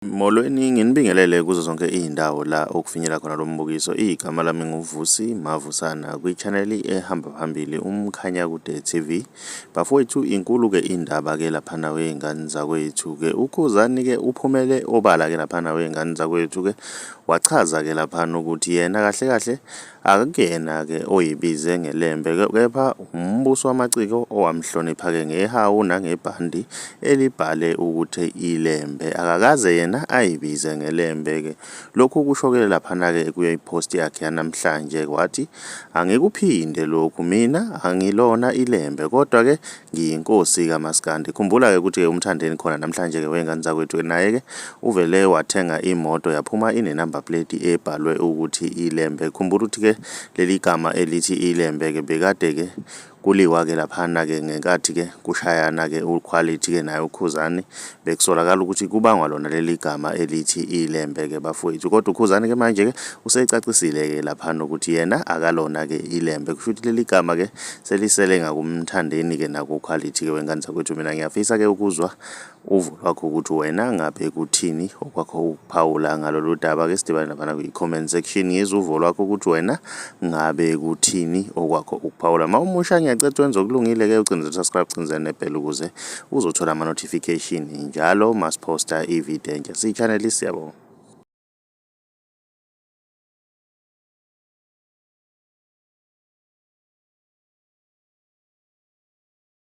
Molweni nginibingelele kuzo zonke izindawo la okufinyelela khona lo mbukiso. Igama lami nguVusi Mavusana kwi-channel ehamba phambili Mkhanyakude TV. Bafowethu inkulu ke indaba ke laphana wey'ngane zakwethu ke ukhuzani ke uphumele obala ke laphana wey'ngane zakwethu ke wachaza ke laphana ukuthi yena kahle kahle akuyena ke oyibize ngelembe kepha umbuso wamacika owamhlonipha ke nehawu nangebhandi elibhale ukuthi ilembe, akakaze yena ayibize ngelembe ke. Lokhu kushokele laphana ke kuyipost yakhe yanamhlanje wathi angikuphinde lokhu, mina angilona ilembe kodwa ke ngiyinkosi kaMaskandi. Khumbula ke ukuthi umthandeni khona namhlanje ke wey'ngane zakwethu naye ke uvele wathenga imoto yaphuma ine-number plate ebhalwe ukuthi ilembe. Khumbula ukuthi ke leli gama elithi ilembe ke bekade ke kuliwa ke laphana ke ngenkathi ke kushayana ke uquality ke naye ukhuzani bekusolakala ukuthi kubangwa lona leli gama elithi ilembe ke bafowethu. Kodwa ukhuzani ke manje ke useyicacisile ke laphana ukuthi yena akalona ke ilembe, kusho ukuthi leli gama ke selisele ngakumthandeni ke nakuquality ke wengane zakwethu. Mina ngiyafisa ke ukuzwa uvo lwakho ukuthi wena ngabe kuthini okwakho ukuphawula ngalolu daba ke sidibane laphana kwi-comment section. Ngizwe uvo lwakho ukuthi wena ngabe kuthini okwakho ukuphawula. Ma umusha ngiyacela wenze okulungile ke ucinze subscribe, ucinze nebhell ukuze uzothola ama-notification njalo masiphosta ivideo entsha. Siyi-channel siyabonga.